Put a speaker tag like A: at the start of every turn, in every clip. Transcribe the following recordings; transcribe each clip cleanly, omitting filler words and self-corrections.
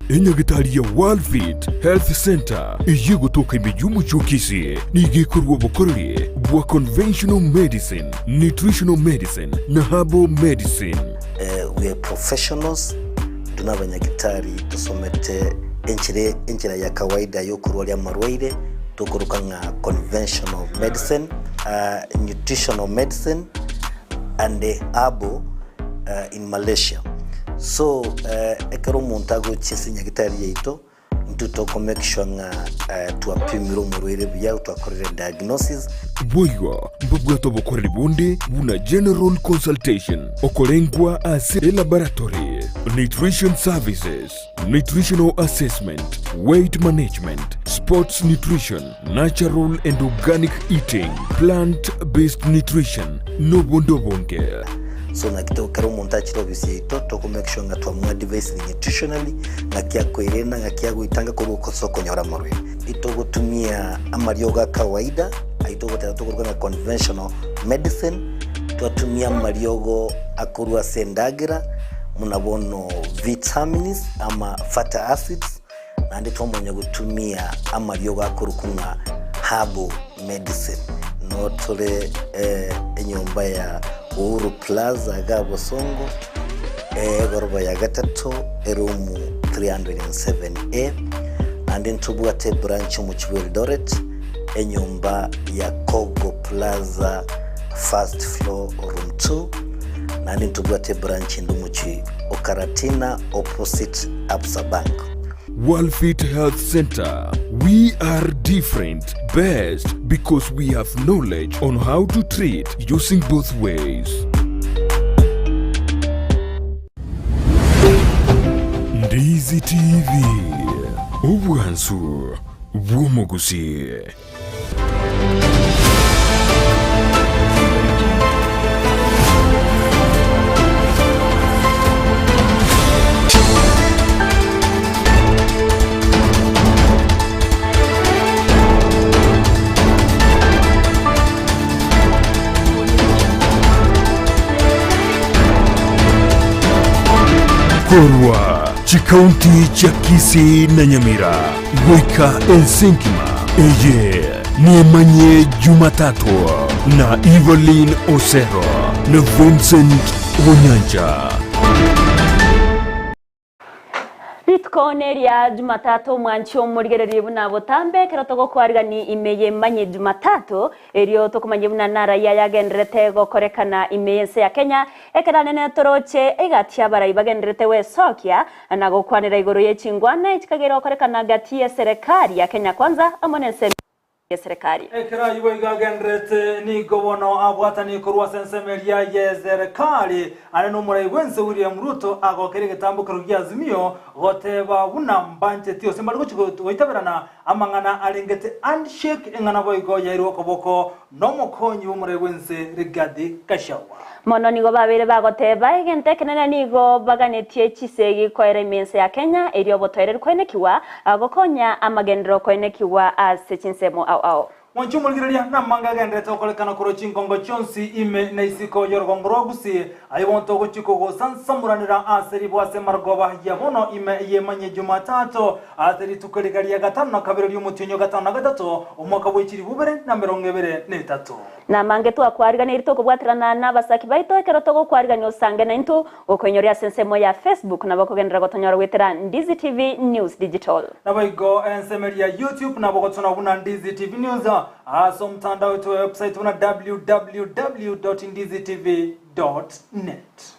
A: Enyagitari ya Worldfit Health Centre eyio egotoka ime y'omochie o Kisii nigo ekorua obokoreri bwa conventional medicine, nutritional medicine na herbal medicine.
B: We are professionals, intwe nabanyagitari tosomete enchera enchera ya kawaida yokorwaria amarwaire tokoroka ng'a conventional medicine, nutritional medicine and herbal in Malaysia. So ekero omonto agochia ase enyagitari yaito, intwe toko make sure ng'a twapimire omorwaire buya, twakorire diagnosis.
A: Boigo mbabwate obokoreri bonde buna general consultation, okorengwa ase elaboratory, nutrition services, nutritional assessment, weight management, sports nutrition, natural and organic eating, plant based nutrition, nobonde obonge.
B: So naki to ekero omonto achire ofisi yaito toko make sure ng'a twamoadvisire nutritionally ng'aki akoerenda ng'aki agoetanga korwa ase okonyora amarwaire. Itogotumia amariogo a kawaida ayio togoteba tokoruga ng'a conventional medicine, twatumia amariogo akorwa ase endagera buna bono vitamins ama fatty acids, naende twamanya gotumia amariogo akorokwa ng'a herbal medicine. Noo tore enyomba ya Uhuru Plaza iga Bosongo, egoroba ya gatato, eroom 307A, naende ntobwate ebranch omochie bwa Eldoret, enyomba ya Kogo Plaza first floor room 2, naende ntobwate ebranch ende omochie o Karatina opposite Absa Bank.
A: Worldfit Health Centre, We are different, best because we have knowledge on how to treat using both ways. Ndizi TV, obwansu bw'omogusii. Korwa chikaunti chia Kisii na Nyamira goika ense engima eye nemanye Jumatatu na Evelyn Osero na Vincent Onyancha.
C: Rituko neria Jumatatu omwanchi omorigererie buna botambe ekero togokwarigani ime y'emanye Jumatatu erio tokomanye buna naraia yagendererete gokorekana ime y'ense ya Kenya ekero anene toroche egati abarai bagendererete gwesokia na gokwanera igoro ye chingwana echikagera gokorekana gati y'eserekari ya Kenya Kwanza amo nensemo y'eserekari.
D: Ekero ayio boigo agendererete, nigo bono abwatanie korwa ase ensemo eria y'eserekari are nomorai bw'ense William Ruto agokera egetambokero gia Azimio goteba buna mbancheti gose mbare gochia goitaberana amang'ana arengete handshake eng'ana boigo yairwe okoboko nomokonyi bw'omorai bw'ense Rigathi Gachagua.
C: Mono nigo babeire bagoteba egento ekenene nigo baganetie chisegi koera ime ense ya Kenya erio obotoereru koenekigwa gokonya amagenderero koenekigwa ase chinsemo ao ao.
D: Mwanche omorigereria namange agendererete gokorekana korwa chingongo chionsi ime na isiko y'orogongo rwa Gusii, aye bonto ogochia kogosansamoranera ase ribu ase marogoba ya bono ime y'emanyia Jumatatu, ase rituko riga ria gatano na kabere ri'omotienyi o gatano na gatato, omwaka bwe chilifu ibere na emerongo ebere na etato.
C: Namange twakwariganirie tokobwaterana nabasaki baito ekero togokwarigania osange naintwe gokoinyoria ase ensemo ya Facebook nabo okogenderera gotonyora goetera Ndizi TV News Digital.
D: Naboigo ensemo eria ya YouTube nabo ogotona buna Ndizi TV News ase omotandao oito bwa website buna www dot ndizitv dot net.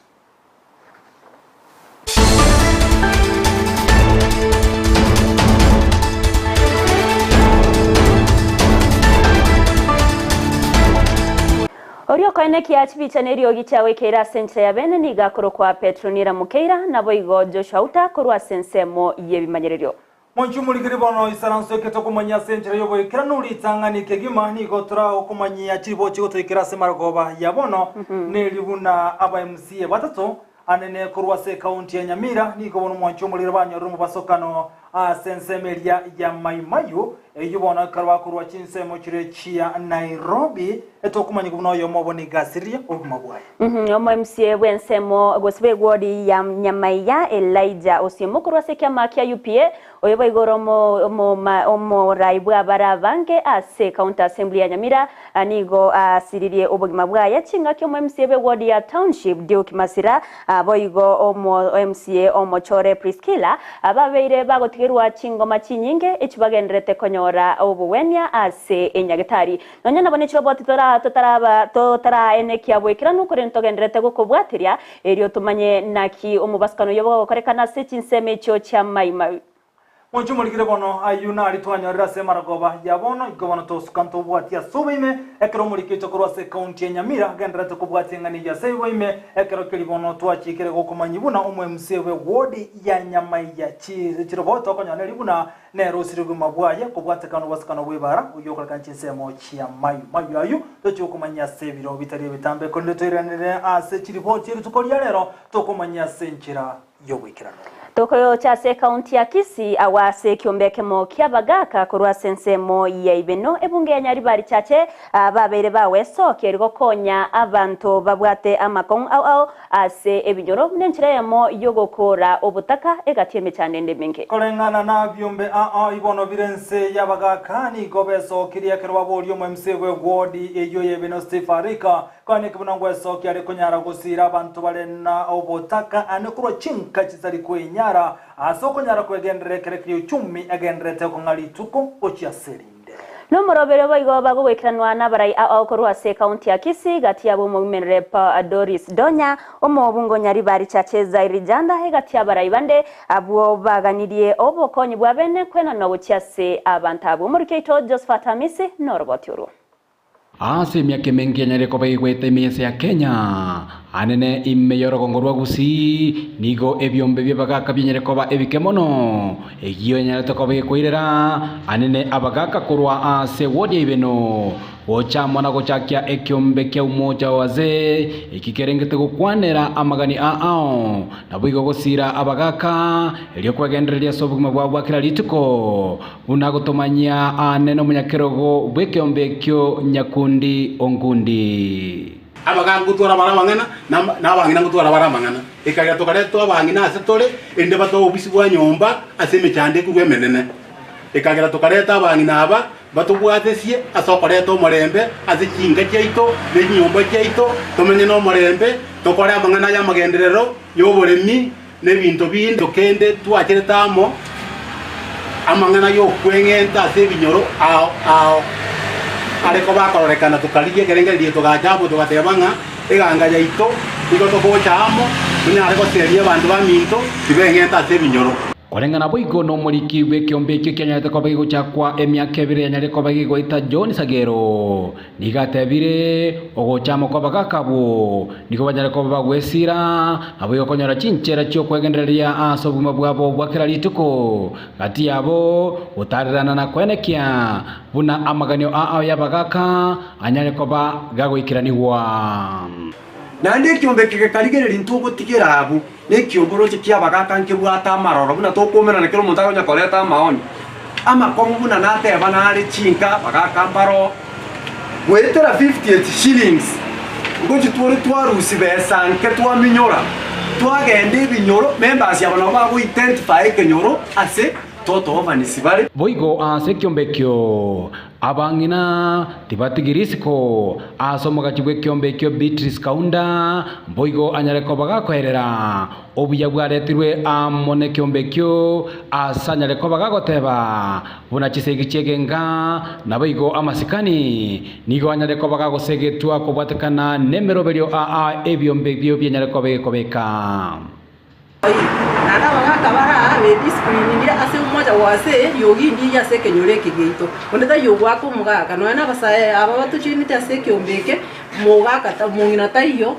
C: Oria okoenekia chibicha na eriogi chiagoikeire ase enchera ya bene nigo akorokwa Petronila Mukeira, naboigo Joshua Outa korwa ase ensemo y'ebimanyererio.
D: Mwanche omorikiri bono isaranso eke tokomanyia ase enchera y'oboikeranu ritang'ani kegima nigo toragokomanyia chiribochi gotoikera ase marogoba ya bono neri buna aba MCA batato anene korwa ase ekaunti ya Nyamira nigo bono mwanche omorikiri banyorire omobasokano ase ensemo eria ya Mai Mahiu eyio bono ekero bakorwa chinsemo chiria chia Nairobi. Etokomanyigwa buna oyomo obo nigo asiririe obogima bwaye.
C: Omo MCA bw'ensemo gose bw'egwori ya Nyamaiya Elijah Osiemo korwa ase ekiama kia UPA oyo boigo ore omorai bw'abare abange ase County Assembly ya Nyamira nigo asiririe obogima bwaye chingaki omo MCA bw'eward ya Township Duke Masira boigo omo MCA omochore Priscilla babeire bagotigerwa chingoma chinyinge echi bagendererete konyora obogwenia ase enyagetari. Nonya nabo nechiroboti totaraenekia boikeranu korende togendererete gokobwateria erio tomanye naki omobasukano oyio bogokorekana ase chinsemo echio chia maimai.
D: Monche morigire bono ayio naria twanyorire ase emaragoba ya bono, igo bono tosuka ntobwatie ase oboime, ekero omoriki oito korwa ase ekaunti ya Nyamira agendererete kobwatia eng'ana eyio ase oboime, ekero keria bono twachikire gokomanyia buna omo-MCA bwe ward ya Nyamaiya chirobo tokonyora neri buna nere osirie obogima bwaye kobwatekana nobwasekano bw'ebara oyio okorekana chinsemo chia mayu mayu ayio tochie gokomanyia ase ebiro bitari ebitambe korende toiranere ase chiripoti erituko ria rero tokomanyia ase enchera y'ogoikeranu.
C: Tokoyocha ase ekaunti ya Kisii agwo ase ekiombe ekemo ki'abagaaka korwa ase ensemo ya Ibeno, ebunge ya Nyaribari Chache babeire bagwesokia erio gokonya abanto babwate amakong'u ao ao ase ebinyoro buna enchera eyemo y'ogokoora obotaka egati y'emechando ende emenge.
D: Koreng'ana nabiombe ao ibono bire ense y'abagaaka nigo besokirie ekero baboria omo-MC bw'ewodi eyio y'Ibeno Steve Arika Konya buna ngwesokia are konyara gosiira abanto bare na obotaka ane korwa chinka chitari kwenyara, ase okonyara kwegenderera ekero keria uchumi egendererete okong'a rituko gochia ase erinde.
C: Nomoroberio boigo bagogoikeranwa nabarai ao korwa ase ekaunti ya Kisii gati yabo Omowomen Rep Doris Donya, Omobungo Nyaribari Chache Zairi Janda egati y'abarai bande abwo baganirie obokonyi bwa bene kwenanwa gochia ase abanto abwo. Omoriki oito Josephat Amisi noroboti orwo.
E: Ase emiaka emenge enyare koba egwete ime y'ense ya Kenya, anene ime y'orogongo rwa Gusii, nigo ebiombe bi'abagaaka bianyare koba ebike mono. Eyio enyarete koba egekoirera anene abagaaka korwa ase ward ya Ibeno gocha amo na gochakia ekiombe kia Umoja wa Wazee eki kerengete gokwanera amagani a ao naboigo gosiira abagaaka erio kwegendereria ase obogima bwabo bwa kera rituko. Buna gotomanyia aane nomonyakerogo bw'ekeombe ekio nyakundi o nkundi.
F: Abagaaka ngotwara bare amang'ana, na abang'ina ngotwara bare amang'ana, ekiagera tokaretwa abang'ina ase tore, erinde batoe obobisi bwa nyomba ase emechando ekorwa emenene. Ekiagera tokareta abang'ina aba batobwatesie ase okoreta omorembe ase chinka chiaito ne chinyomba chiaito, tomenye nomorembe, tokore amang'ana ay'amagenderero y'oboremi, na ebinto binde kende twacherete amo amang'ana y'okweng'enta ase ebinyoro ao ao are koba akororekana tokarigia ekerengererio togacha amo togateba ng'a eganga yaito nigo togocha amo tonyare goseria abanto baminto tibeng'enta ase ebinyoro.
E: Koreng'ana boigo nomoriki bw'ekeombe ekio kianyarete koba gegochakwa emiaka ebere yanyarire koba gegoita John Sagero. Nigo atebire, Ogocha amo kw'abagaaka abwo nigo banyare koba bagwesiira, naboigo konyora chinchera chi'okwegendereria ase obogima bwabo bwa kera rituko, gati yabo gotaarerana na koenekia buna amaganio ao y'abagaaka anyare koba gagoikeranigwa.
G: Naende ekiombe eke gekarigereria intwe ogotigera abwo, na ekiombe oroche ki'abagaaka nkebwate amaroro, buna tokoumerana kera omonto akonya koreta amaoni amakong'u buna nateba nare chinka abagaaka mbaroo. Goetera 58 shillings ngochi twore twarusia besa nke twaminyora twagenda ebinyoro members aba nabo bago identify ekenyoro ase totobanisi bare.
E: Boigo ase ekiombe ekio Abang'ina tibatigiri isiko ase omogachi bw'ekeombe ekio Beatrice Kaunda, boigo anyare koba gakoerera obuya bwaretirwe amo nekeombe ekio ase anyare koba gagoteba buna chisegi chi'egenga naboigo amasikani nigo anyare koba gagosegetwa kobwatekana nemeroberio aa ebiombe ebio bianyare koba egekobeka.
H: Naende abagaaka bare aa bedisciplinire ase omocha gose eriogi ndiiyo ase ekenyoro eke giaito. Onde taiyo ogoaka omogaka, nonya nabasae aba batochoinete ase ekeombe eke, Mogaka ta mong'ina taiyo,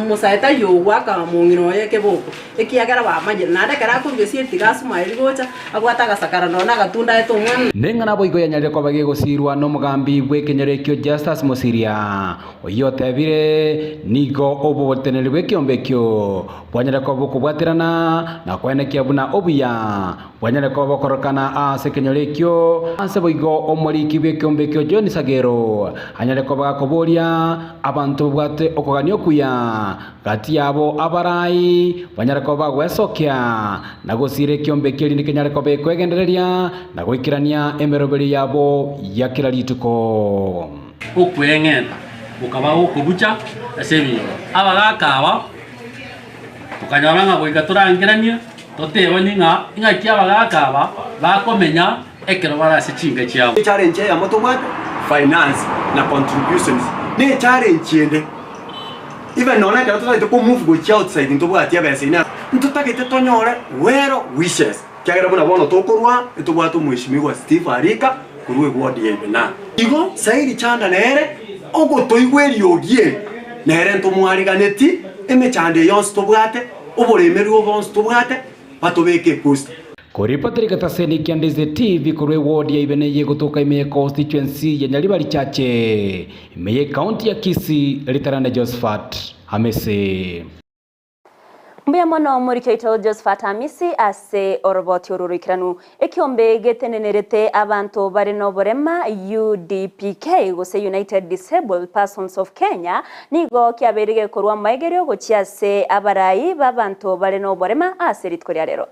H: mosae taiyo ogoaka mong'ina oye ekeboko, ekiagera bamanyire. Naende ekero akoruga esieri tiga asumae rigocha, abwate agasakara nonya na agatunda aete omwana.
E: Neng'ana boigo yanyarire koba gegosirwa nomogambi bw'ekenyoro ekio Justus Mosiria, oyio otebire, Nigo oboteneneri bw'ekeombe ekio bwanyare koba bokobwaterana na koenekia buna obuya Bwanyare koba bokorokana ase ekenyoro ekio, ase boigo omoriki bw'ekeombe ekio John Sagero anyare koba gakoboria abanto babwate okogania okuya gati yabo abarai banyare koba bagwesokia na gosiira ekeombe ekio erinde kenyare koba gekwegendereria na goikerania emeroberio yabo ya kera rituko.
I: Okweng'enta gokaba gokobucha ase ebinyoro. Abagaaka aba tokanyora ng'a goika torangeranie Totebani ng'a ing'aki abagaaka aba bakomenya ekero bare ase chinka chiabo.
G: Echallenge eyemo tobwate, finance na contributions ne echallenge ende even nonya ekero totagete ko move gochia outside ntobwati ebesa ime ntotagete tonyore well wishes ekiagera buna bono tokorwa ntobwate omweshimiwa Steve Arika korwa eward ya Ibena. Igo Sairi Chanda nere ogotoigwa eriogi eri nere ntomwariganeti emechando eye yonsi tobwate. Oboremerwa bonsi tobwate, batobeke eposta.
E: Koripotera egetaseni kia Ndizi TV korwa eward ya Ibene eye egotoka ime ye constituency ya Nyaribari Chache, ime ye county ya Kisii, Ritarane Josephat Amisi.
C: Mbuya mono omoriki oito Josephat Amisi ase oroboti oru oroikeranu. Ekiombe getenenerete abanto bare noborema, UDPK, gose United Disabled Persons of Kenya, nigo kiabeire gekorwa amaegerio gochia ase abarai b'abanto bare noborema ase rituko ria rero.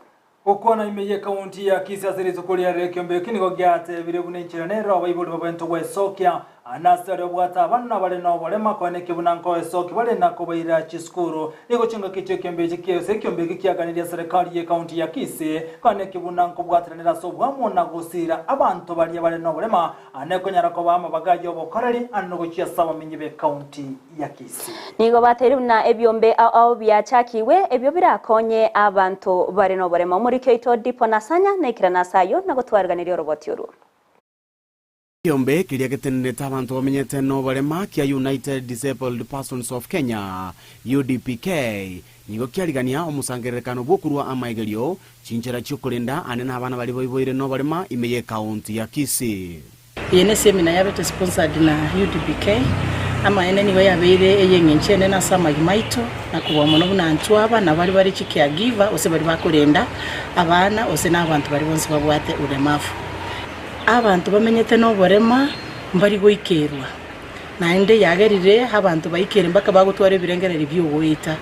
D: Gokwana ime y'ekaunti ya Kisii ase rituko ria rero ekiombe eki nigo giatebire buna enchera nere abaibori babwenerete gwesokia Nase aria obwate abana bare noborema, koeneki buna nkoesoki bare na kobaira chisukuru. Nigo chingaki chi'ekiombe echi ki'egose ekiombe eke kiaganirie eserekari y'ekaunti ya Kisii, koeneki buna nkobwataranera ase obwamo na gosiira abanto baria bare noborema, ane konyara kobaa amabaga y'obokoreri ande nogochia ase abamenyi b'ekaunti ya Kisii.
C: Nigo bateire buna ebiombe ao ao biachakigwe ebio birakonye abanto bare noborema. Omoriki oito Dipo Nasanya naikerane ase ayio na gotwariganeria oroboti orwo.
J: Ekiombe keria getenenerete abanto bamenyete noborema kia United Disabled Persons of Kenya, UDPK, nigo kiarigania omosangererekano bw'okorua amaegerio, chinchera chi'okorenda ane nabana baria baiboire noborema ime y'ekaunti ya Kisii.
K: Eye nesemina yabete sponsored na UDPK. Amaene nigo yabeire ey'eng'encho enene ase amagima aito, na kobua mono buna intwe aba na baria bare chicaregiver gose baria bakorenda abana gose na abanto baria bonsi babwate ulemavu. Abanto bamenyete noborema mbari goikerwa, naende yagerire abanto baikere mpaka bagotwara ebirengererio bi'ogoita.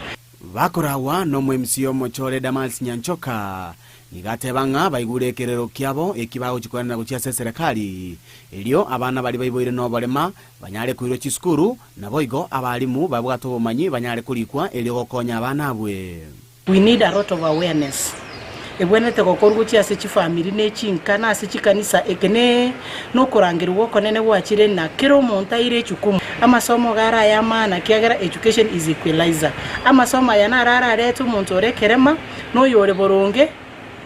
J: Bakoragwa nomo-MC omochore Damaris Nyanchoka, nigo ateba ng'a baigure ekerero kiabo eki bagochia koenana gochia ase eserekari, erio abana baria baiboire noborema banyare koirwa chisukuru, naboigo abalimu babwate obomanyi banyare korikwa erio gokonya abana abwe.
K: We need a lot of awareness ebwenerete gokorwa gochia ase chifamiri ne chinka na ase chikanisa eke ne nokorangerigwa okonene gwachire na kera omonto aire echukumu. Amasomo iga are aya amaana kiagera education is equalizer. Amasomo aya naro ararete omonto ore ekerema na oyore boronge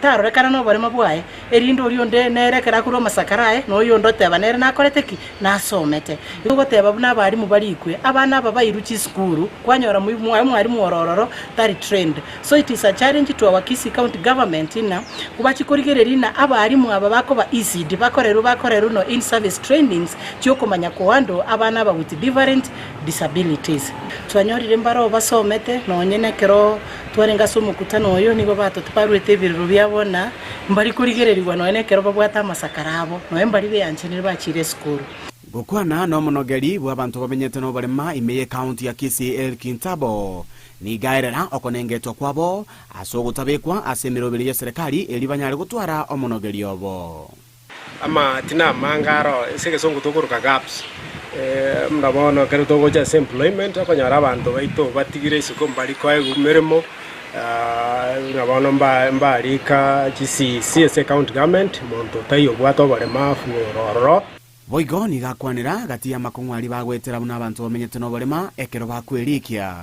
K: tarorekana noborema bwaye erinde oria onde nere ekero akorwa amasakara aye na oyonde oteba nere nakorete ki? Nasomete. Igo ogoteba buna abalimu barikwe, abana aba bairwe chisukuru, kwanyora omwalimu ore ororo tari trained. So it is a challenge to our Kisii County Government ng'a bachie korigereria ng'a abalimu aba bakoba ECD bakorerwe bakorerwe no in service trainings chiokomanya kohandle abana aba with different disabilities. Twanyorire mbaro basomete nonye nekero twarenge ase omokutano oyo nigo batoti baruete ebirero biabo na mbari korigererigwa nonya nekero babwate amasakara abo nonya mbari beanchanire bachire esukuru.
J: Gokwana nomonogeri bw'abanto bamenyete noborema ime y'ecounty ya Kisii Eric Ntabo, nigaerera okonengetwa kwabo ase ogotabekwa ase emeroberi y'eserekari erio banyare gotwara omonogeri obo.
L: Amatina amange aro ase egesongo tokoroka gaps, buna bono ekero togocha ase employment okonyora abanto baito batigire isiko mbari koegwa emeremo, buna bono mba mbarika chi-C_E_C ase ecounty government, monto otaiyo obwate oboremafu oro ororo.
J: Boigo nigo akwanera gati y'amakong'u aria bagoetera buna abanto bamenyete noborema ekero bakwerikia.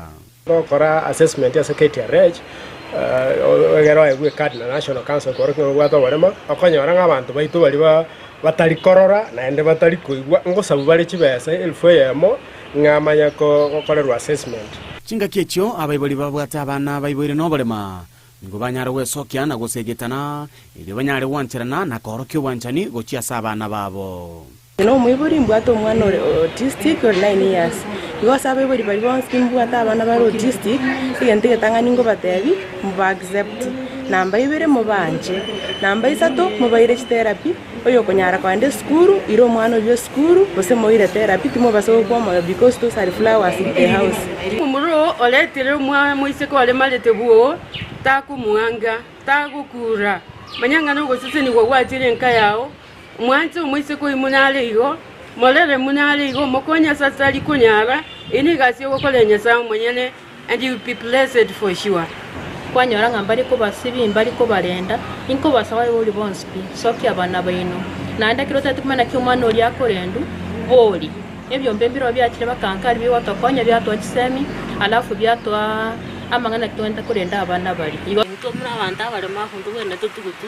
L: Gokora assessment ase KTRH, egere oegwe ecard na National Council kworokia ng'a obwate oborema, okonyora ng'a abanto baito baria batari korora naende batari koigwa, ngosabu bare chibesa elfu eyemo. Ng'a amanye gokorerwa assessment.
J: Chingaki echio abaibori babwate abana baiboire noborema, nigo banyare gwesokia na gosegetana, erio banyare gwancherana na koorokia obwanchani gochia ase abana babo.
M: Inche nomoibori mbwate omwana ore autistic ore 9 years. Igo ase abaibori baria bonsi mbwate abana bare autistic, egento egetang'ani nkobatebi, moba accept. Namba ibere mobaanche. Namba isato mobaire chitherapy, oyokonyara kogenda esukuru, ira omwana oyio esukuru, gose moire therapy timobasa gokwa omoyo because those are flowers in the house.
N: Omomura oo oretire omoiseke oremarete bwoo, takomoanga, tagokura. Manya ng'a nogosesenigwa gwachire enka yao, Mwanche omoiseke oyio monyare igo, morere monyare igo, mokonye ase atari konyara, eyio negasi ogokorera Nyasae omonyene, and you will be blessed for sure.
O: Kwanyora ng'a mbare kobasibia, mbare kobarenda, inkobasaba abaibori bonsi pi, sokia abana baino. Naende ekero otagete komanya naki omwana oria akorendwa, bori. Ebiombe mbirobio biachire bakankari bigotokonya biatoa chisemi, alafu biatoa amang'ana naki togwenerete korenda abana baria. Igo.
P: Intwe buna abanto abaremagu ntobwenerete totugutu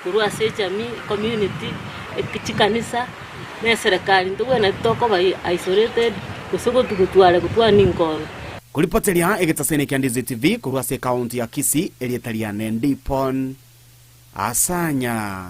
P: Korwa ase ejamii, ecommunity, chikanisa, na eserekari ntobwenereti tokoba isolated gose gotugutware gotwara ninkoro.
J: Koripoteria egetaseni kia Ndizi TV korwa ase ekaunti ya Kisii, erieta riane Ndipon Asanya.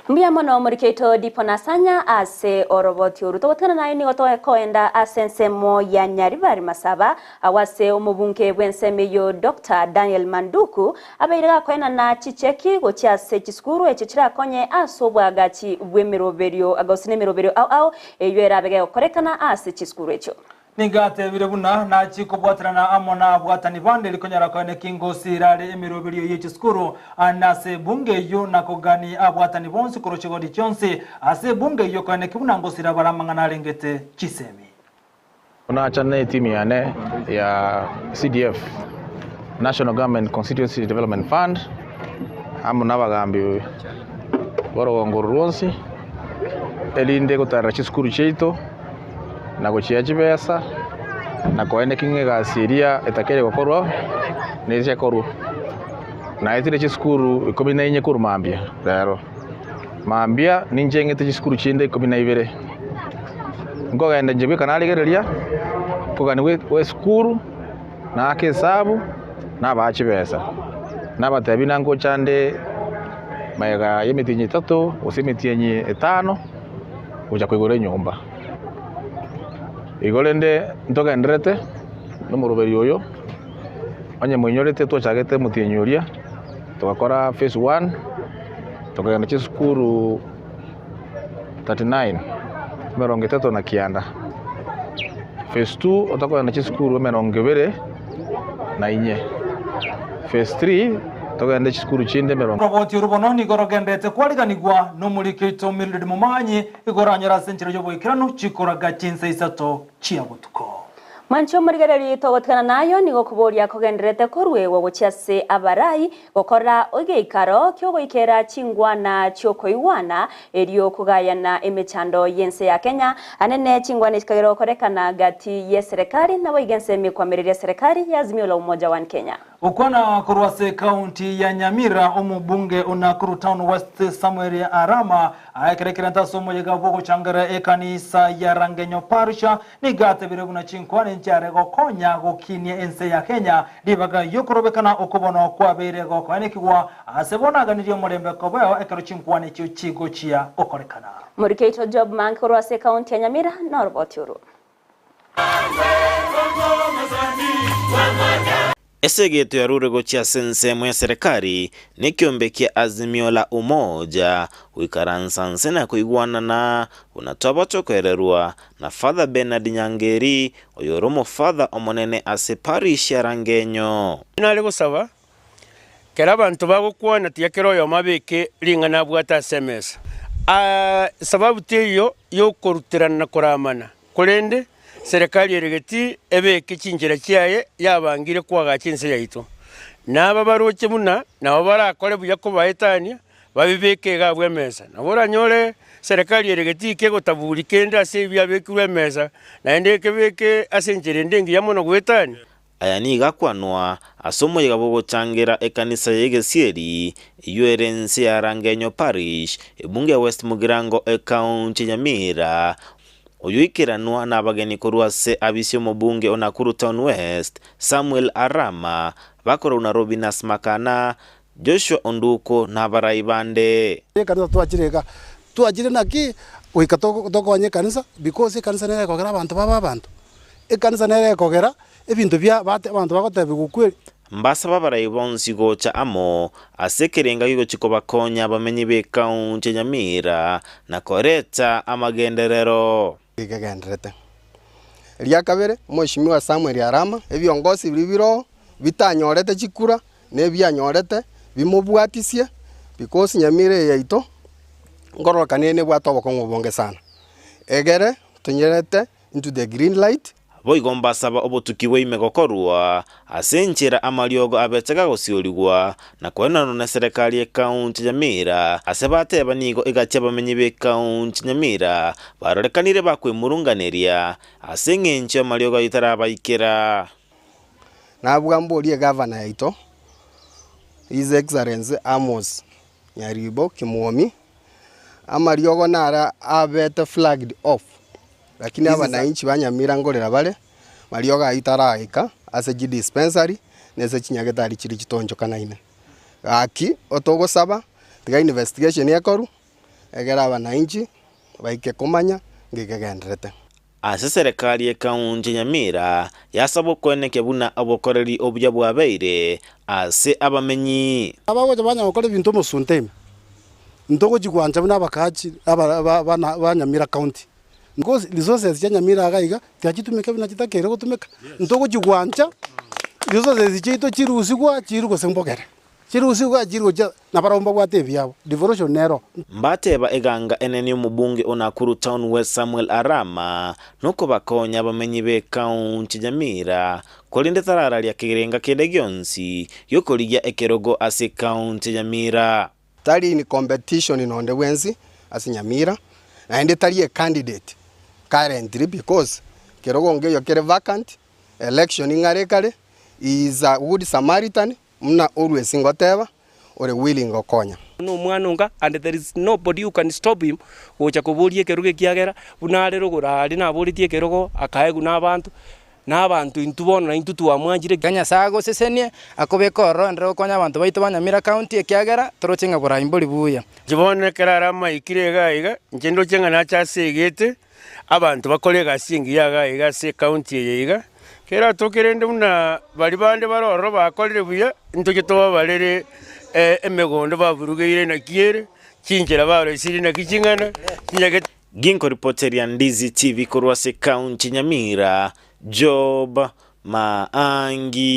C: Mbuya mono omoriki oito Dipon Asanya ase oroboti oru. Togotigana naye nigo tokoenda ase ensemo ya Nyaribari Masaba Agwo ase omobunge bw'ensemo eyio Doctor Daniel Manduku abeire gakoenana chicheki gochia ase chisukuru echio chirakonye ase obwagachi bw'emeroberio gose nemeroberio ao ao eyio erabe gegokorekana ase chisukuru echio.
D: Nigo atebire buna nachie kobwaterana amo nabwatani bande rikonyara koeneki ngosi erare emeroberio ye chisukuru ande ase ebunge eyio na kogani abwatani bonsi korwa chigodi chionsi ase ebunge eyio koeneki buna ngosira bare amang'ana arengete chisemi.
Q: Nacha ne etimu yane ya CDF, National Government Constituency Development Fund, amo nabagambi b'orogongo oro rwonsi, erinde gotarera chisukuru chiaito na gochia chibesa na koeneki ng'a egasi eria etakeire gokorwa neria ekorwa. Naetire chisukuru ikomi na inye korwa mambia rero. Mambia ninche ng'ete chisukuru chinde ikomi na ibere, nkogenda inche bweka narigereria, nkogania gwa esukuru, naaka esabu, nabaa chibesa. Nabatebia buna ngocha nde magega y'emetienyi etato gose emetienyi etano, gocha koigora enyomba. Igo rende ntogendererete na omoroberi oyo, onye moinyorete twachagete omotienyi oria, togakora phase one. Tokagenda chisukuru 39, emerongo etato na kianda. Phase 2 otokogenda chisukuru emerongo ebere na inye. Phase 3 togende chisukuru chinde emerongo.
D: Oroboti oru bono nigo rogenderete kwariganigwa nomoriki oito Mildred Momanyi, igo oranyore ase enchera y'oboikeranu chikoraga chinsa isato chia botuko.
C: Mwanche omorigereria togotigana nayo nigo okoboria kogendererete koruegwa gochia ase abarai, gokora egeikaro ki'ogoikera chingwana chi'okoigwana, erio kogayana emechando y'ense ya Kenya, anene chingwana chikagera gokorekana gati y'eserekari naboigo ensemo ekoamereria serikari ya Azimio la Umoja One Kenya.
D: Gokwana korwa ase ekaunti ya Nyamira, omobunge o Nakuru Town West Samuel Arama aekerekerente ase omoyega bw'ogochangera ekanisa ya Rangenyo Parish nigo atebire buna chinkwana nchiare gokonya gokinia ense ya Kenya ribaga yokorobekana okobono kwabeire gokoenekigwa ase bono aganirie omorembe kobeo ekero chinkwana echio chigochia gokorekana.
C: Morikeito Job Manke korwa ase ekaunti ya Nyamira noroboti oru.
R: Ase egeto yarure gochia ase ensemo ya serikali nekiombe kia Azimio la Umoja goikaransa nse na koigwanana buna twaba tokoererwa na Father Bernard Nyangeri oyore omofather omonene ase parish ya Rangenyo.
L: Nare gosaba, kera abanto bagokwana tiga kera oyomo abeke ring'ana abwate ase emesa. Sababu teiyo y'okoruterana na koramana, korende serikali ere getii ebeke chinchera chiaye yabangire koagacha ense yaito. Na aba baroche buna nabo barakore buya kobaetania, babibeke iga abwo emesa. Nabo oranyore serikali ere getii kegotaburi kende ase ebiabekirwe emesa, naende ekebeke ase enchera ende engiya mono goetania.
R: Aya nigo akwanwa ase omoyega bw'ogochangera ekanisa y'egesieri eyio ere ense ya Rangenyo Parish, ebunge ya West Mugirango, ekaunti ya Nyamira. Oyoikeranwa nabageni korwa ase abisi omobunge o Nakuru Town West, Samuel Arama, bakorwa Robinus Makana, Joshua Onduko na abarai bande.
S: Ekanisa twachire iga, twachire naki goika tokonye ekanisa because ekanisa nere ekogera abanto babe abanto. Ekanisa nere ekogera ebinto bia abanto bagotebiwa ukweli.
R: Mbasaba abarai bonsi gocha amo ase ekerenga gigochia kobakonya abamenyi b'ekaunti ya Nyamira na koreta amagenderero.
T: Gegendererete. Eria kabere, Mweshimiwa Samuel Arama, ebiongosi biria biroo bitanyorete chikura na ebianyorete bimobwatisie because Nyamira eye yaito nkororokana ere nebwate obokong'u obonge sana. Egere tonyerete into the green light.
R: Boigo mbasaba obotuki bwaime gokorwa ase enchera amariogo abete gagosiorigwa na koenanwa neserekari y'ekaunti ya Nyamira ase bateba nigo egati abamenyi b'ekaunti ya Nyamira barorekanire bakwemurunganeria ase eng'encho amariogo ayio tarabaikera.
T: Nabua mborie egavana yaito, His Excellency Amos Nyaribo Kimwomi, amariogo naro abete flagged off, lakini abanainchi ba Nyamira nkorera bare, mariogo ayio taraika ase chidispensary na ase chinyagetari chiria chitonchokanaine. Gaki otogosaba, tiga investigation ekorwe, egere abanainchi baike komanya ngekegenderete.
R: Ase serikali y'ekaunti ya Nyamira yasaba okwenekia buna obokoreri obuya bwabeire ase abamenyi.
S: Abagocha banyara gokora ebinto omosunte ime, ntogochi gwancha buna abakaachi ba Nyamira County. Because resources chia Nyamira iga iga tiachitumeka buna chitakeire gotumeka. Ntogochi gwancha resources chiaito chirusigwa chirwe gose mbogere. Chirusigwa chirwe gochia nabarabwo mbabwate ebiabo. Devolution nero.
R: Mbateba eganga enene y'omobunge o Nakuru Town West Samuel Arama nokobakonya abamenyi b'ekaunti ya Nyamira korende tarararia kerenga kende gionsi giokorigia ekerogo ase ekaunti ya Nyamira.
T: Tari in competition nonde bwensi ase Nyamira, naende tari a candidate currently because kerogo nkeiyo kere vacant, election ng'are kare, he is a good Samaritan Buna orwe ase ngoteba, ore willing gokonya.
U: Nomwana onga and there is nobody who can stop him gocha koboria ekerogo ekiagera buna are rogoro aria naboretie ekerogo akaegwa na abanto, na abanto intwe bono naintwe twamwanchire.
V: Tiga Nyasae agosesenie, akobeke ororo enderere gokonya abanto baito ba Nyamira County, ekiagera toroche ng'a borai mbori buya.
W: Inche bono ekero are amaikire iga iga, inche ndoche ng'a nache ase egete, abanto bakore egasi engiya iga iga ase ecounty eye iga, keratoke rende buna baria bande bare ororo bakorire buya, ntoche tobabarere emegondo baburugeire naki ere, chinchera barosirie naki ching'ana, chinyagete.
R: Ginkoripoteria Ndizi TV korwa ase County Nyamira, Job Maangi.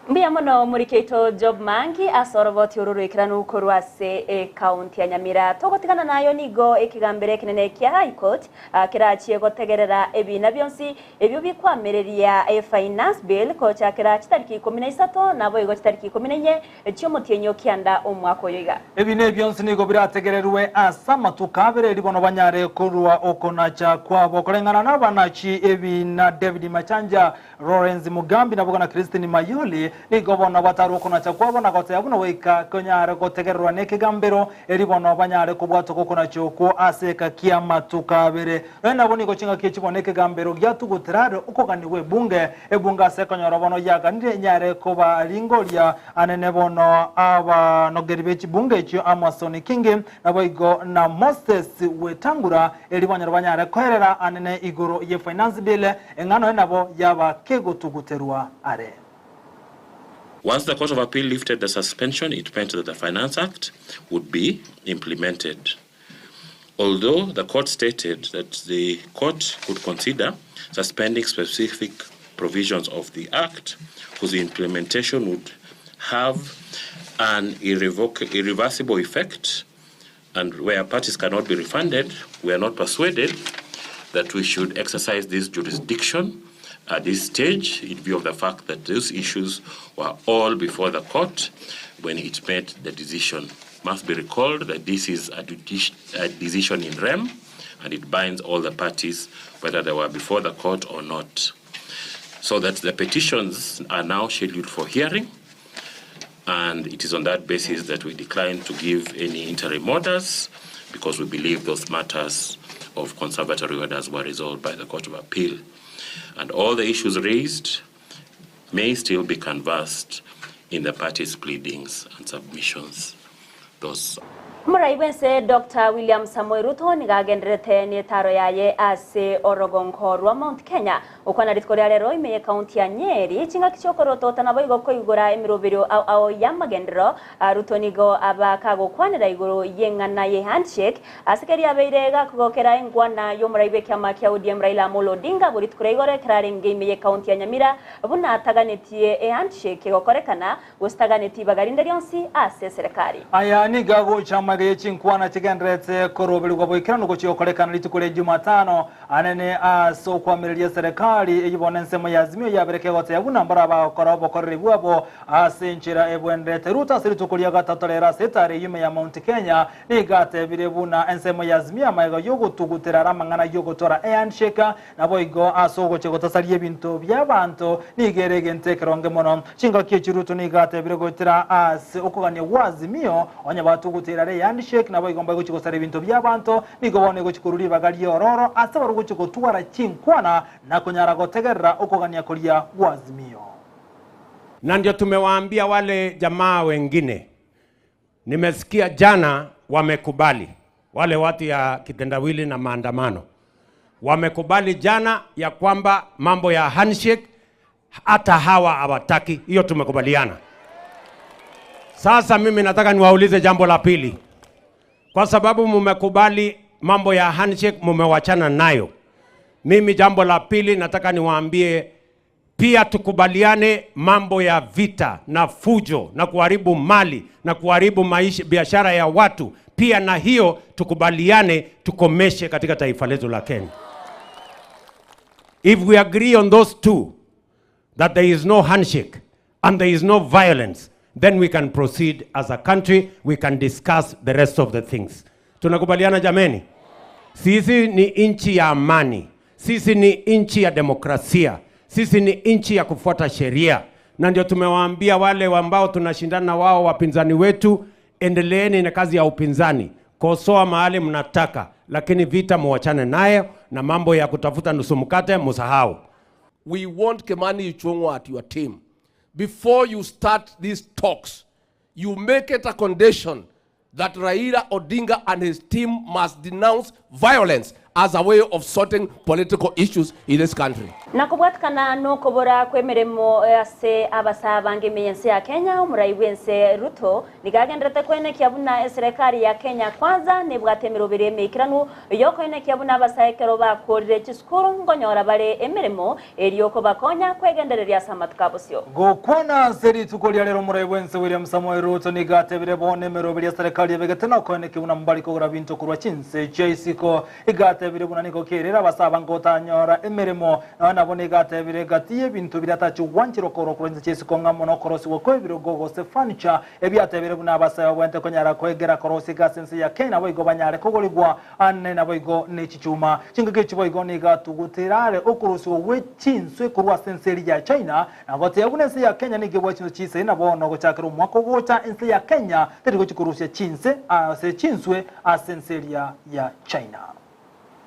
C: Mbuya mono omoriki oito Job Mangi ase oroboti oro rwaikeranu korwa ase ecounty ya Nyamira. Togotigana nayo nigo ekegambero ekenene kia High Court kerachie gotegerera ebina bionsi ebio bikwamereria eFinance Bill kochakera chitariki 13 naboigo chitariki 14 chi'omotienyi o kianda omwaka oyo iga.
D: Ebina ebi bionsi nigo birategererwe ase amatuko abere erio bono banyare korua okonacha kwabo koreng'ana nabanachi ebina David Machanja Lawrence Mugambi naboigo na Christine Mayoli nigo bono batarwa okonacha kwabo na goteba buna goika konyare gotegererwa nekegambero erio bono banyare kobwatwa gokonacha okwo ase eka ki'amatuko abere. Nonya nabo nigo chingaki echi bono ekegambero giatugutera are okoganigwa ebunge, ebunge ase ekonyora bono yaganire enyare kobaringoria anene bono abanogeri be chibunge echio Amason Kingi Naboigo na Moses Wetangula, erio banyare banyare koerera anene igoro ye Finance Bill, eng'ana oye nabo yaba kegotuguterwa are.
X: Once the Court of Appeal lifted the suspension, it meant that the Finance Act would be implemented. Although the court stated that the court could consider suspending specific provisions of the Act whose implementation would have an irreversible effect and where parties cannot be refunded, we are not persuaded that we should exercise this jurisdiction at this stage in view of the fact that those issues were all before the court when it made the decision. Must be recalled that this is a, a decision in rem and it binds all the parties whether they were before the court or not. So that the petitions are now scheduled for hearing and it is on that basis that we decline to give any interim orders because we believe those matters of conservatory orders were resolved by the Court of Appeal. And all the issues raised may still be canvassed in the parties' pleadings and submissions. Those
C: Omorai bw'ense Doctor William Samoei Ruto nigo agendererete n'etaro yaye ase orogongo rwa Mount Kenya gokwana rituko ria rero ime y'ekaunti ya Nyeri chingaki chi'okorotota naboigo koigora emeroberio ao ao y'amagenderero. Ruto nigo aba kagokwanera igoro y'eng'ana ye handshake ase keria abeire gakogokera engwana y'omorai bw'ekiama kia ODM Raila Amolo Odinga bo rituko ria igoro ekero arenge ime y'ekaunti ya Nyamira buna ataganetie ehandshake egokorekana Gose taganeti ibaga rinde rionsi ase eserekari.
D: Aya nigo agocha amaiga ye chinkwana chigendererete koroberigwa boikeranu gochia gokorekana rituko ria Jumatano anene ase okoamereria eserekari eyio bono ensemo ya Azimio yabere kegotebia buna mbarabagokora obokoreri bwabo ase enchera ebwenerete. Ruto ase rituko ria gatato rero ase etari eyio ime ya Mount Kenya nigo atebire buna ensemo ya Azimio amaiga yogotugutera are amang'ana yogotwara ehandshake Naboigo ase ogochia gotasaria ebinto bi'abanto nigo ere egento ekeronge mono. Chingaki echi Ruto nigo atebire goetera ase okogania gwa Azimio, onye batugutire are ehandshake naboigo mbagochia gosaria ebinto bi'abanto, nigo bono egochia korwa ribaga ri'ororo ase baria ogochia gotwara chinkwana na konyara gotegerera okogania koria gwa Azimio.
A: Na ndio tumewaambia wale jamaa wengine, nimesikia jana wamekubali wale watu ya kitendawili na maandamano wamekubali jana ya kwamba mambo ya handshake hata hawa hawataki hiyo, tumekubaliana. Sasa mimi nataka niwaulize jambo la pili, kwa sababu mumekubali mambo ya handshake, mumewachana nayo. Mimi jambo la pili nataka niwaambie pia tukubaliane mambo ya vita na fujo na kuharibu mali na kuharibu maisha, biashara ya watu pia, na hiyo tukubaliane tukomeshe katika taifa letu la Kenya. If we agree on those two, that there is no handshake and there is no violence, then we can proceed as a country, we can discuss the rest of the things. Tunakubaliana jameni? Sisi ni nchi ya amani, sisi ni nchi ya demokrasia, sisi ni nchi ya kufuata sheria, na ndio tumewaambia wale ambao tunashindana wao wapinzani wetu, endeleeni na kazi ya upinzani, kosoa mahali mnataka, lakini vita muwachane nayo na mambo ya kutafuta nusu mkate musahau.
B: We want Kimani Ichung'wah at your team. Before you start these talks, you make it a condition that Raila Odinga and his team must denounce violence as a way of sorting political issues in this country.
C: Na kobwatikana nokobora kw'emeremo ase abasaa abange ime y'ense ya Kenya, omorai bw'ense Ruto nigo agenderete koenekia buna eserekari ya Kenya Kwanza nebwate emeroberi emeikeranu y'okoenekia buna abasaa ekero bakorire chisukuru nkonyora bare emeremo erio kobakonya kwegendereria ase amatuko a bosio.
D: Gokwana ase rituko ria rero omorai bw'ense William Samoei Ruto nigo atebire bono emeroberi y'eserekari ebegete nokoenekia buna mbari kogora binto korwa chinse chia isiko. Igo atebire buna nigo kerire abasaba ngotanyora emeremo, nonya nabo nigo atebire gati y'ebinto biria atache gwancherwa korwa korwa inse chi'isiko ng'a mono okorosigwa kw'ebirogo gose furniture, ebio atebire buna abasae babwenerete konyara koegera korosia egasi ense ya Kenya naboigo banyare kogorigwa ane naboigo ne chichuma. Chingaki echi boigo nigo atugutire are okorosigwa gwe chinswe korwa ase ense eria ya China, na gotebia buna ense ya Kenya nigo ebwate chinse chisaine na bono gochakera omwaka ogocha ense ya Kenya teri gochia korusia chinse ase chinswe ase ense eria ya China.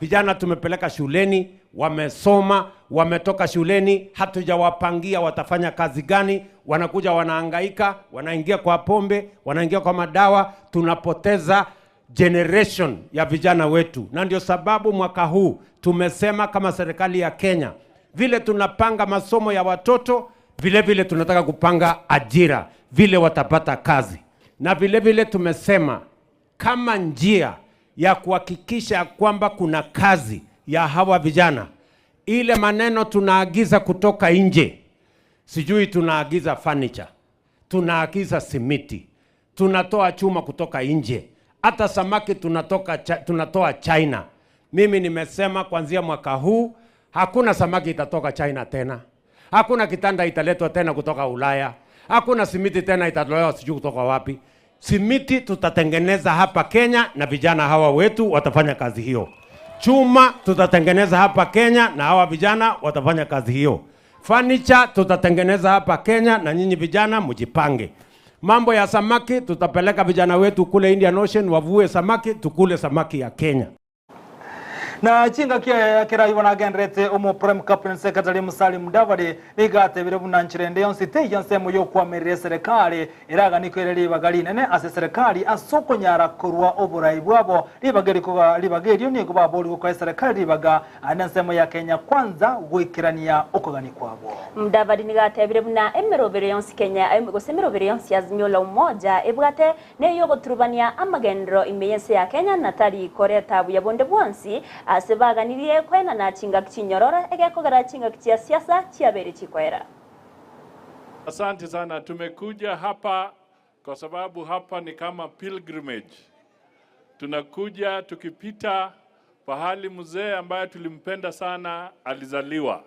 A: Vijana tumepeleka shuleni, wamesoma, wametoka shuleni, hatujawapangia watafanya kazi gani. Wanakuja wanahangaika, wanaingia kwa pombe, wanaingia kwa madawa. Tunapoteza generation ya vijana wetu, na ndio sababu mwaka huu tumesema kama serikali ya Kenya, vile tunapanga masomo ya watoto, vile vile tunataka kupanga ajira, vile watapata kazi, na vile vile tumesema kama njia ya kuhakikisha kwamba kuna kazi ya hawa vijana, ile maneno tunaagiza kutoka nje, sijui tunaagiza furniture, tunaagiza simiti, tunatoa chuma kutoka nje, hata samaki tunatoa China. Mimi nimesema kuanzia mwaka huu hakuna samaki itatoka China tena, hakuna kitanda italetwa tena kutoka Ulaya, hakuna simiti tena itatolewa sijui kutoka wapi. Simiti tutatengeneza hapa Kenya na vijana hawa wetu watafanya kazi hiyo. Chuma tutatengeneza hapa Kenya na hawa vijana watafanya kazi hiyo. Furniture tutatengeneza hapa Kenya na nyinyi vijana mjipange. Mambo ya samaki tutapeleka vijana wetu kule Indian Ocean wavue samaki, tukule samaki ya Kenya.
D: Na chingaki ekero ayio bono agenderete omo Prime Cabinet Secretary Musalia Mudavadi nigo atebire buna nchera ende yonsi teiyo ensemo y'okwamerera eserekari eraganiko ere ribaga rinene ase eserekari ase okonyara korwa oborai bwabo ribaga erikoga ribaga erio nigo baborigwe koa eserekari ribaga ande ensemo ya Kenya Kwanza goikerania okogania kwabo.
C: Mudavadi nigo atebire buna emerobero yonsi Kenya gose emerobero yonsi ya Azimio la Umoja ebwate Neyogoturubania amagenderero ime y'ense ya Kenya na tari koreta buya bonde bwonsi ase baganirie koenana chingaki chinyororo egekogera chingaki chia siasa chiabeire chikoera.
F: Asante sana. Tumekuja hapa kwa sababu hapa ni kama pilgrimage. Tunakuja tukipita pahali mzee ambaye tulimpenda sana alizaliwa,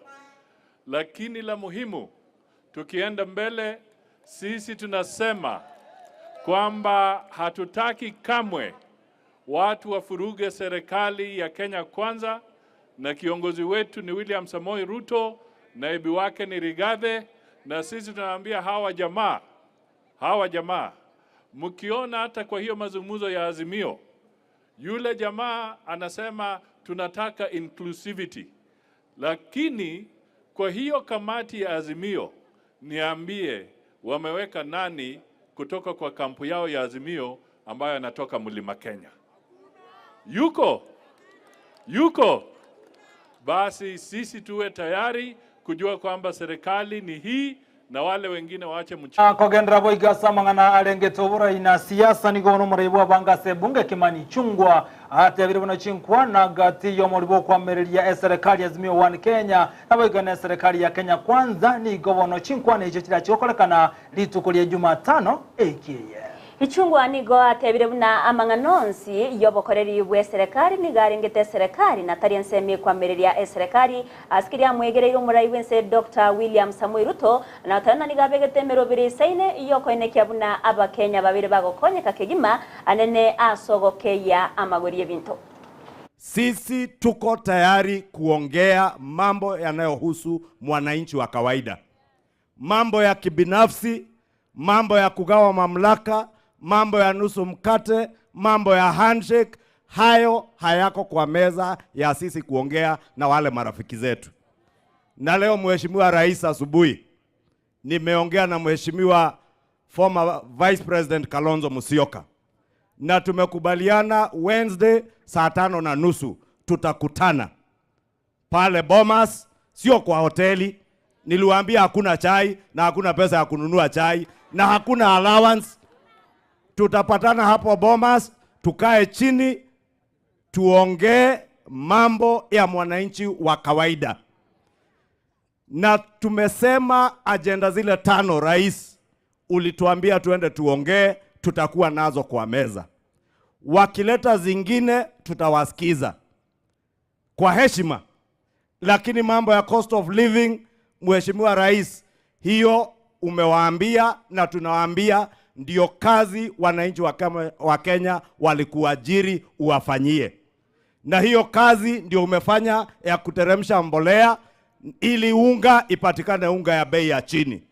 F: lakini la muhimu, tukienda mbele, sisi tunasema kwamba hatutaki kamwe watu wafuruge serikali ya Kenya Kwanza, na kiongozi wetu ni William Samoei Ruto, naibu wake ni Rigathi, na sisi tunaambia hawa jamaa, hawa jamaa, mkiona hata kwa hiyo mazungumzo ya Azimio, yule jamaa anasema tunataka inclusivity, lakini kwa hiyo kamati ya Azimio, niambie wameweka nani kutoka kwa kampu yao ya Azimio ambayo anatoka Mlima Kenya? Yuko? Yuko? Basi sisi tuwe tayari kujua kwamba serikali ni hii na wale wengine waache mchezo.
D: Kogendera boigo ase amang'ana arengete oborai na siasa nigo bono omorai bw'abange ase ebunge Kimani Ichung'wa atebire buna chinkwana gati y'omori bw'okwamereria eserekari Azimio One Kenya naboigo na eserekari ya Kenya Kwanza nigo bono chinkwana echio chirachigokorekana rituko ria Jumatano eiki eye.
C: Ichung'wa nigo atebire buna amang'ana onsi y'obokoreri bw'eserekari nigo arengete eserekari na tari ensemo ekwamereria eserekari ase keria amwegereire omorai bw'ense Doctor William Samoei Ruto na otari na nigo abegete emeroberi eisaine y'okoenekia buna abakenya babere bagokonyeka kegima anene ase ogokeyia amagori y'ebinto.
A: Sisi tuko tayari kuongea mambo yanayohusu mwananchi wa kawaida, mambo ya kibinafsi, mambo ya kugawa mamlaka, mambo ya nusu mkate, mambo ya handshake, hayo hayako kwa meza ya sisi kuongea na wale marafiki zetu. Na leo Mheshimiwa Rais, asubuhi nimeongea na Mheshimiwa former Vice President Kalonzo Musyoka na tumekubaliana Wednesday saa 5:30 tutakutana pale Bomas, sio kwa hoteli. Niliwaambia hakuna chai na hakuna pesa ya kununua chai na hakuna allowance. Tutapatana hapo Bomas, tukae chini tuongee mambo ya mwananchi wa kawaida. Na tumesema ajenda zile 5 rais ulituambia tuende tuongee, tutakuwa nazo kwa meza. Wakileta zingine tutawasikiza kwa heshima, lakini mambo ya cost of living, Mheshimiwa Rais, hiyo umewaambia na tunawaambia ndio kazi wananchi wa Kenya walikuajiri uwafanyie. Na hiyo kazi ndio umefanya ya kuteremsha mbolea ili unga ipatikane, unga ya bei ya chini.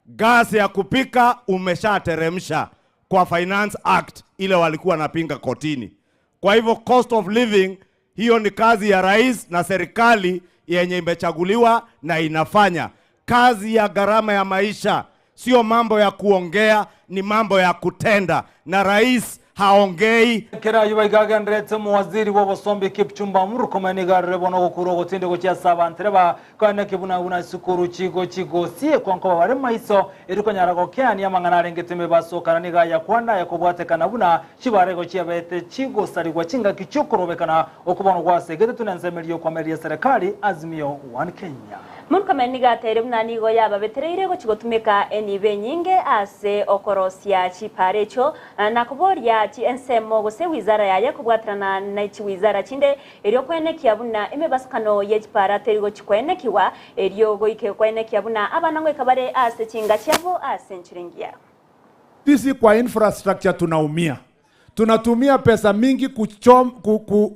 A: Gas ya kupika umeshateremsha kwa Finance Act ile walikuwa wanapinga kotini. Kwa hivyo cost of living hiyo ni kazi ya rais na serikali yenye imechaguliwa na inafanya. Kazi ya gharama ya maisha sio mambo ya kuongea, ni mambo ya kutenda, na rais haongei.
D: Kera yuba igagenderete muwaziri w'obosombi Kipchumba Murkomen igarure bono gokura ogotinde gochia ase abantere ba kane kibuna buna sukuru chigo chigosie kwanko bare maiso erikonyara gokeania amang'ana arengete mebasokana niga yakwana yakobwatekana buna chibare gochia bete chigosarigwa chingaki chiokorobekana okobona gwasegete tunensemerio kwameria serikali Azimio One Kenya.
C: Murkomen niga atere buna nigo yababetereire gochigotumeka enibe nyinge ase okorosia chipare echo na koboria chi ensemo gose wizara yaye kobwaterana na chiwizara chinde erio kwenekia buna emebasukano ye chipara teri gochikwenekiwa erio goike kwenekia buna abana ngoika bare ase chinga chiabo ase nchiringia.
G: Sisi kwa infrastructure tunaumia. Tunatumia pesa mingi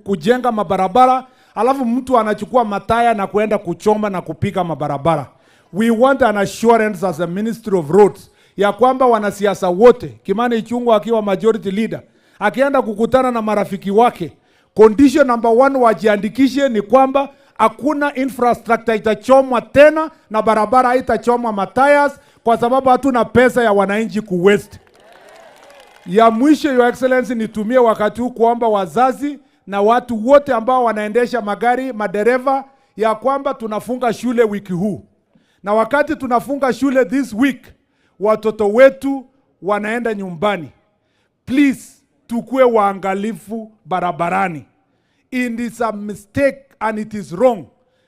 G: kujenga mabarabara, alafu mtu anachukua mataya na kuenda kuchoma na kupika mabarabara. We want an assurance as a Ministry of Roads ya kwamba wanasiasa wote, Kimani Ichung'wah akiwa majority leader, akienda kukutana na marafiki wake, Condition number one wajiandikishe ni kwamba hakuna infrastructure itachomwa tena na barabara haitachomwa matires, kwa sababu hatuna pesa ya wananchi kuwaste. Ya mwisho, Your Excellency, nitumie wakati huu kuomba wazazi na watu wote ambao wanaendesha magari, madereva, ya kwamba tunafunga shule wiki huu, na wakati tunafunga shule this week, watoto wetu wanaenda nyumbani. Please, tukue waangalifu barabarani. It is a mistake and it is wrong.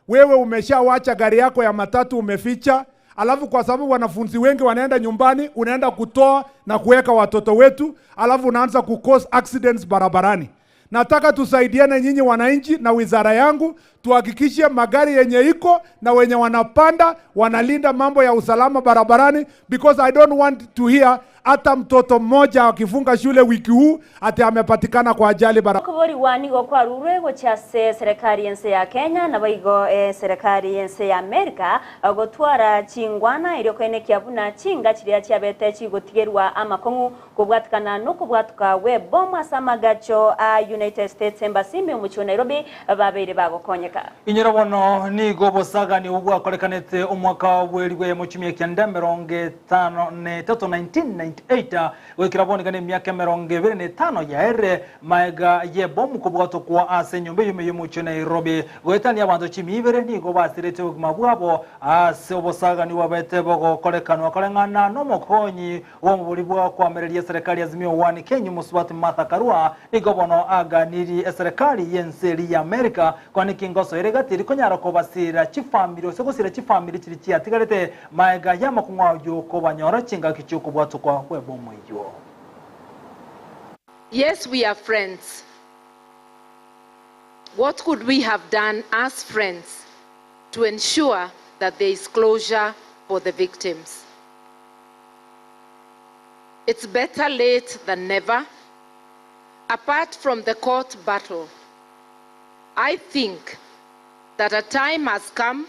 G: Wewe umeshawacha gari yako ya matatu umeficha, alafu kwa sababu wanafunzi wengi wanaenda nyumbani, unaenda kutoa na kuweka watoto wetu, alafu unaanza ku cause accidents barabarani. Nataka tusaidiane nyinyi wananchi na wizara yangu, tuhakikishe magari yenye iko na wenye wanapanda wanalinda mambo ya usalama barabarani, because I don't want to hear hata mtoto mmoja akifunga shule wiki huu ati amepatikana kwa ajali barabarani.
C: Okoboriwa nigo kwarurwe gochase serikali yense ya Kenya na baigo serikali yense ya Amerika gotwara chingwana irio kwenekia buna chinga chiria chiabete chigotigerwa amakong'u kobwatikana nokobwatuka we bomu ase amagacho a United States Embassy omuchi wa Nairobi babeire bagokonyeka.
D: Inyora bono nigo bosagani obwakorekanete omwaka bwerigwe mochumia kenda 53 1998 gwikira boneka ne miaka 25 yaere maega ye bomu kobwato kwa ase nyumba yume yomuchi Nairobi gwetania abanto chimibere nigo basirete obogima bwabo ase obosagani bwabete bogokorekanwa koreng'ana nomokonyi w'omobori bwa kwamereria serikali Azimio One Kenya Muswati Martha Karua nigo bono aganiri eserikali y'enseri ya America kwani kingoso eregatiri konyara kobasira chifamili ose gosira chifamili chiri chiatigarete maega yamakung'wa yuko banyora chingaki chiokobwatwa kwa bwebomo iyo.
E: Yes, we are friends. What could we have done as friends to ensure that there is closure for the victims? It's better late than never. Apart from the court battle, I think that a time has come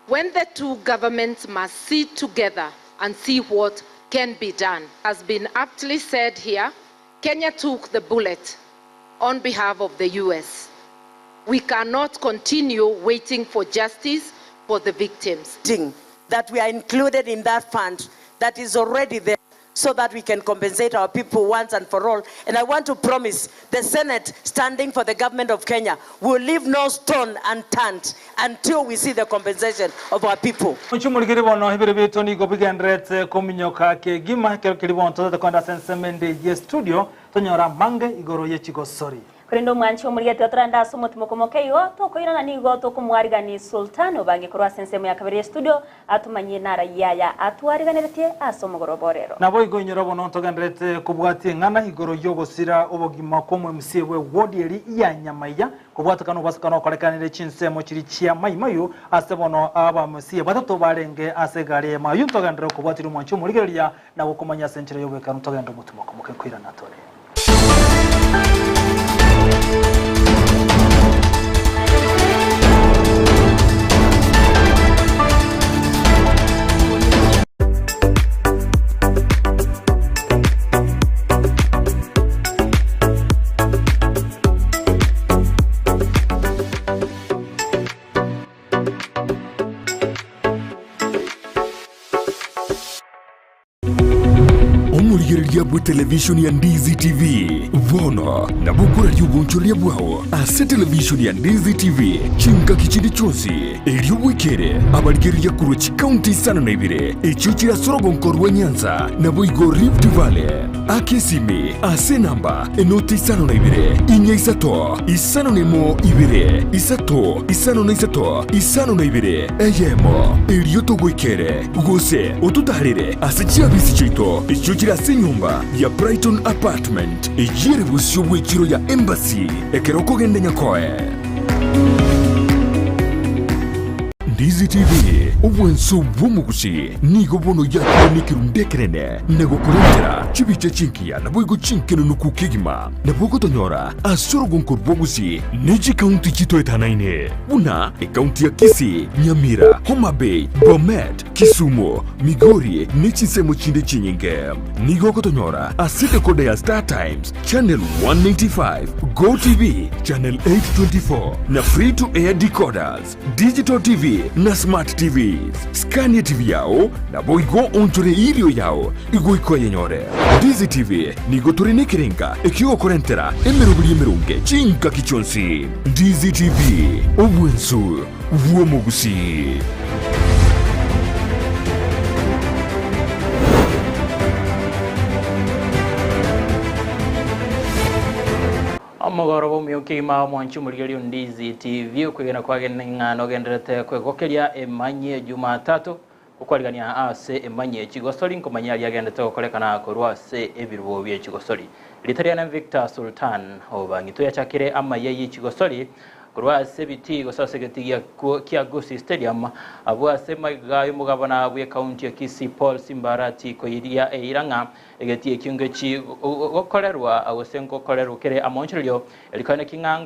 E: when the two governments must sit together and see what can be done. As been aptly said here, Kenya took the bullet on behalf of the US. We cannot continue waiting for justice for the victims.
H: That we are included in that fund that is already there so that we can compensate our people once and for all. And I want to promise the Senate standing for the government of Kenya will leave no stone unturned until we see the compensation of our people.
D: Muchumurigiri bono ibere bitu nigo bigenderete kominyoka kegima kero kiri bono totete kwenda sensemende ye studio tonyora mange igoro ye chigosori.
C: Kurenda omwanchi omurigete otorenda ase omotimo komoke igo tokoirana nigo tokomwarigani Sultan obange korwa ase ensemo ya kabere ya studio atumanyie nara yaya atwariganeretie ase omogoroba orero.
D: Nabo igo inyora bono togenderete kobwatia eng'ana igoro yogosira obogima kwa omwe-MC bwe ward eri ya Nyamaiya kobwatekana obasekana okorekanire chinsemo chiri chia maimayo ase bono aba-MC batato barenge ase egari ya mayu ntogenderere kobwatira omwanchi omorigereria na gokomanya ase enchera y'obwekano togende omotimo komoke nkoirana tore.
I: Omorigereria bwe television ya Ndizi TV bono nabo okoraria obonchoreria bwao ase television ya Ndizi TV chingaki chinde chionsi erio bwekere abarigereria korwa chikaunti isano na ibere echio chire ase orogonko rwa Nyanza naboigo Rift Valley. Aka esimi ase enamba enoti 52 4 3 5 1 2 3 5 3 52 eyemo erio togoikere gose ototarere ase chiabisi chiaito echio chire ase enyomba ya Brighton Apartment eyio ere bosio bw'echiro ya Embassy ekero okogenda Nyakoe. Ndizi TV, obwanso bw'omogusi nigo bono yakire nekerundu ekenene na gokorentera chibicha chingiya naboigo chinkenenuku kegima. Nabo ogotonyora ase orogonko rw'obogusi ne chikaunti chitoetanaine buna ekaunti ya Kisii, Nyamira, Homa Bay, Bomet, Kisumu, Migori ne chinsemo chinde chinyinge. Nigo ogotonyora ase decoder ya Star Times, Channel 195, Go TV, Channel 824 na Free to Air decoders, Digital TV na Smart TVs. Skania TV yao naboigo onchore erio yao igoika oyenyore. Ndizi TV nigo tore nekerenga ekiogokorentera emeroberi emeronge chingaki chionsi. Ndizi TV, obwensu bw'omogusii.
K: Omogoroba omuya okegima omwanchi omorigereria o Ndizi TV okwegena kwagene ng'a nogendererete kwegokeria emanyie Jumatatu gokwarigania ase emanyie chigosori nkomanya aria agenderete gokorekana korwa ase ebirubo bie chigosori. Rieta riane Victor Sultan Obang'ito yachakire amaya ye chigosori Korwa ase ebitii gose ase egetii kia Gusii Stadium, abwo ase magega y'omogabana bw'ekaunti ya Kisii Paul Simbarati koiria eira ng'a egetii ekio ngechi gokorerwa gose ngokorerwa kere amaonchorerio erikone ki ng'a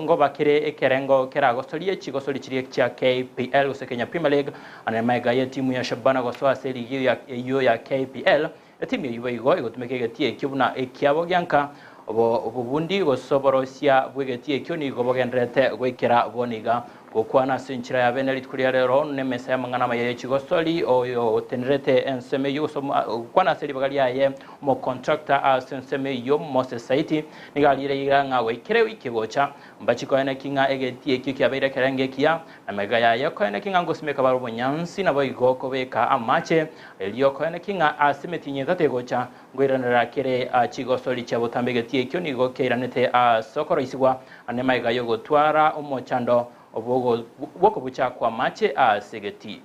K: ngoba kere ekerengo keragosorie chigosori chiria chia KPL gose Kenya Premier League ane magega y'etimu ya Shabana gosoa ase eligi eyio ya KPL. Etimu eyio boigo egotumeka egetii ekio buna ekiabo gianka. Obobundi gose oborosia bw'egetii ekio nigo bogendererete goikera bono iga. Gokwana ase enchera ya bene rituko ria rero nemesa y'amang'ana amaya ye chigosori, oyo otenerete ensemo eyio gose gokwana ase ribaga riaye omocontractor ase ensemo eyio Moses Saiti nigo ariire iga ng'a goikera ewiki egocha mbachi koeneki ng'a egetii ekio kiabeire ekerengo ekiya na magega yaye koeneki ng'a ngosimeka bare obonyansi naboigo kobeka amache Erio koeneki ng'a ase emetienyi etato egocha, ngoiranera kere chigosori chia botambe egetii ekio nigo kiairanete ase okoroisigwa nemagega y'ogotwara omochando bw'okobucha kw'amache ase egetii.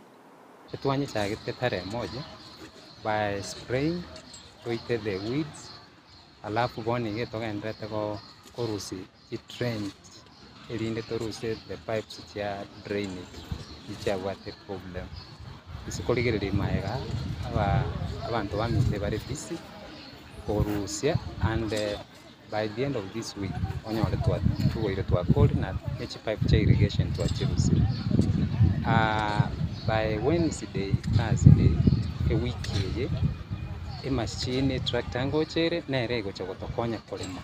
M: Etwanyechagete tarehe moja by spraying toite the weeds alafu bono iga etogenderete korusia chitrench erinde torusie the pipes chia drainage echi chiabwate problem. Ase korigereria magega aba abanto baminto bare busy korusia and by the end of this week onyore twa twatoire twakorire na ne chipipe chia irrigation twachirusirie. By Wednesday, Thursday ewiki eye, emachine etractor ngocha ere nere egocha gotokonya korema.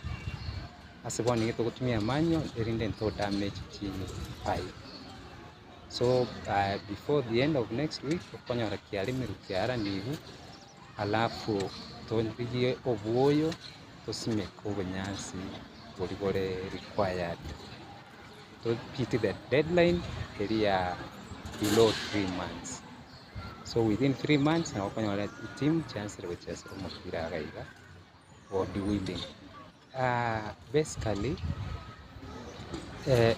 M: Ase bono nigo togotumia manual erinde nto damage chipipe. So before the end of next week okonyora kiaremirwe kiaranigwe alafu torigie obwoyo tosimeke obonyansi boria bore required. To beat the deadline eria ya below 3 months. So within 3 months nabo okonyora team chiansire gochesera omopira iga iga God willing. Basically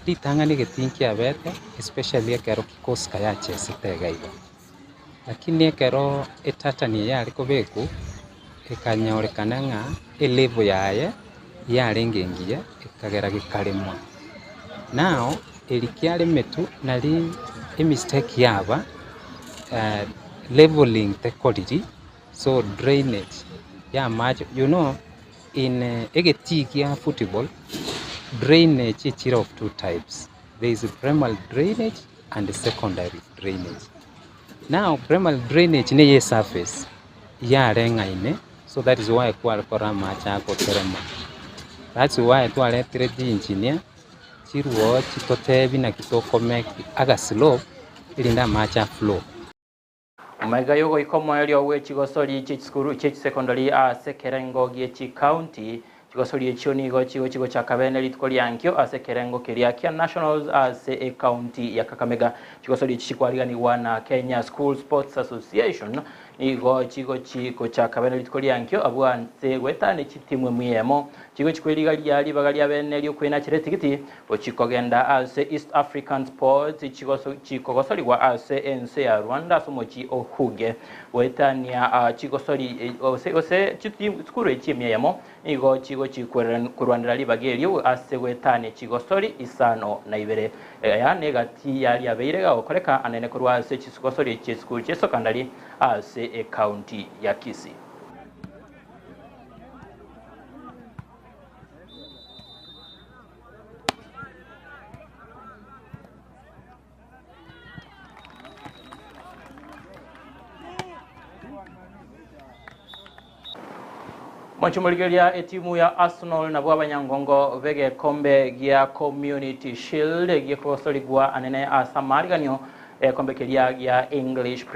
M: ritang'ani egetii nkiabete especially ekero kikosi yachesete iga iga, lakini ekero etatani eye yare kobekwa, ekanyorekana ng'a elevel yaye yarenge engiya ekagera gekaremwa. Now eri kiaremetwe nari emistake yaba leveling tekoriri, so drainage ya amache you know in egetii kia football, drainage echire of two types, there is primary drainage and secondary drainage. Now primary drainage neye esurface yareng'aine so that is why kware korora amache agoterema. That's why twaretire chiengineer chiruo chitotebi naki tokomake agaslope erinde amache aflow.
K: Omaiga y'ogoika omoerio bw'echigosori chi'echisukuru chi'echisecondary ase ekerengo gie chikaunti. Chigosori echio nigo chigochi gochaka bene rituko riankio ase ekerengo keria kia nationals ase ekaunti ya Kakamega. Chigosori echi chikwariganigwa na Kenya School Sports Association. Nigo chigochi gochaka bene rituko riankio abwo ase goetania chitimu emwe Chigochi kwerigaria ribaga ria bene ri'okwenachera etigiti gochi kogenda ase East African Sports chikogosorigwa ase ense ya Rwanda ase omochi o Huye. Goetania chigosori gose chisukuru echi emieyemo nigo chigochi korwanera ribaga erio ase goetania chigosori isano na ibere. Aya negati yariabeire gagokoreka anene korwa ase chigosori chiesukuru chiesokandari ase ekaunti ya Kisii. Mwanchumurigeria etimu ya Arsenal nabo abanyangongo begekombe gia Community Shield gikogosorigwa anene ase amariganio ekombe keria gia English.